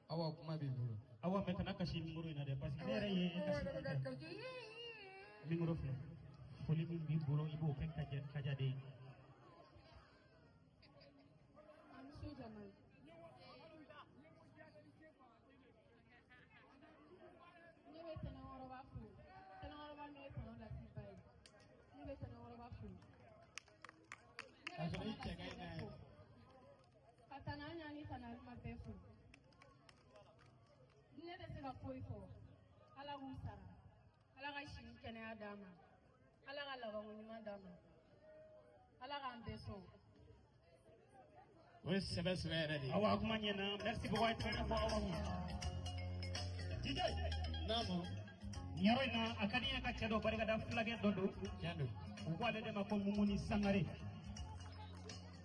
Awa kuma b'i bolo. Awa mais kana kasi numéro in na dɛ parce que ne yɛrɛ ye kasi numéro filɛ. Foli min b'i bolo i b'o kɛ Kaja de ye. Ani su jama ye. Ne bɛ Tɛnɛnkɔrɔba fo. Tɛnɛnkɔrɔba n'o ye tɔnɔ lasiba ye. Ne bɛ Tɛnɛnkɔrɔba fo. K'a sɔrɔ i cɛ ka ɲi n'a ye. Ka Tana Ɲa ni Tana Alima bɛɛ fo. Ne tɛ se ka foyi fɔ. Ala k'u sara. Ala ka si ni kɛnɛya d'an ma. Ala ka labanko ɲuman d'an ma. Ala k'an bɛɛ sɔn. O ye sɛbɛ sɛbɛ yɛrɛ de ye. Awa kuma ɲɛna merci beaucoup a ye tɛgɛrɛ fɔ Awa kun. DJ. Naamu. Nin yɔrɔ in na a ka di n ye ka cɛ dɔ barikada fulakɛ dɔ don. Tiɲɛ don. U ko ale de ma ko Mumuni Sangare.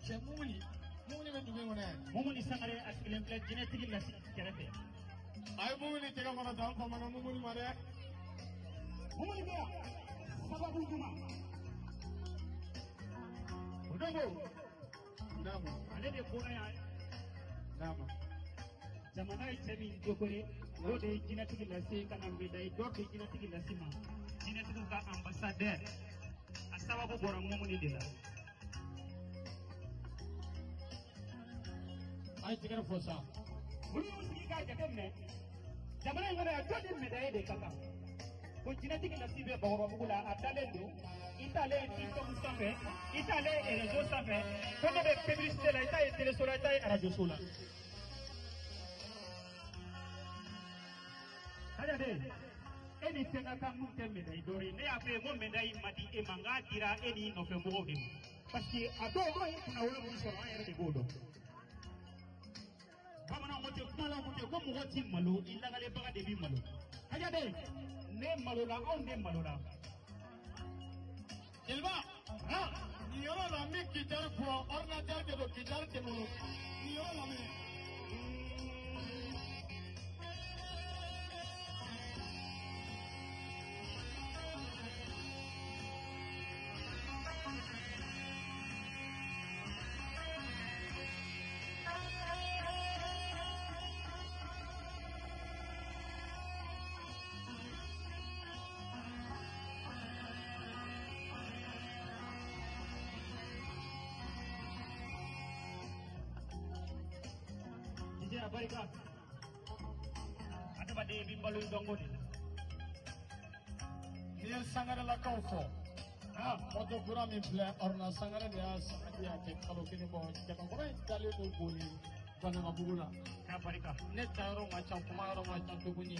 Cɛ Mumuni. Mumuni bɛ dugu in kɔnɔ yan. Mumuni Sangare a sigilen filɛ jinɛtigi lasi kɛrɛfɛ. A ye Mumuni tɛgɛ kɔnɔ ta an famana Mumuni ma dɛ. Mumuni bɛ yan sababu ɲuman. O don ko. Naamu. Ale de bɔra yan. Naamu. Jamana ye cɛ min décoré o de ye jinɛtigi lase ka na médaille d'or di jinɛtigi lase ma. Jinɛtigiw ka ambassadeur a sababu bɔra Mumuni de la. A ye tɛgɛrɛ fɔ sa. Olu y'u sigi k'a jateminɛ jamana in kɔnɔ yan jɔn ni médaille de ka kan. Ko jinɛtigi lasi bɛ Bakɔrɔbabugu la a dalen don i t'ale ye TikTok sanfɛ i t'ale ye réseau sanfɛ ko ne bɛ publicité la i t'a ye téléso la i t'a ye radio so la. Kaja de e ni tɛ ka kan mun tɛ médaille d'or ye ne y'a fɔ e ye ko médaille ma di e ma n k'a dira e n'i nɔfɛ mɔgɔw de ma parce que a dɔw dɔw ye kunnawolo min sɔrɔ an yɛrɛ de b'o dɔn. Bamananw ko ten kumalaw ko ten ko mɔgɔ t'i malo i lagalebaga de b'i malo. Kaja de ne malola anw de malola. Jeliba. Nin yɔrɔ la n bɛ guitare bɔ ordinateur de don guitare tɛ n bolo. Nin yɔrɔ la minɛ. DJ a barika. Adamaden b'i balo i dɔnko de la. N'i ye Sangarelakaw fɔ. Moto kura min filɛ Orna Sangare de y'a san ka di yan kɛ kalo kelen bɔ. Jamakɔrɔ in dalen don Boni Banankabugu la. K'a barika. Ne taayɔrɔ man ca kuma yɔrɔ man ca tuguni.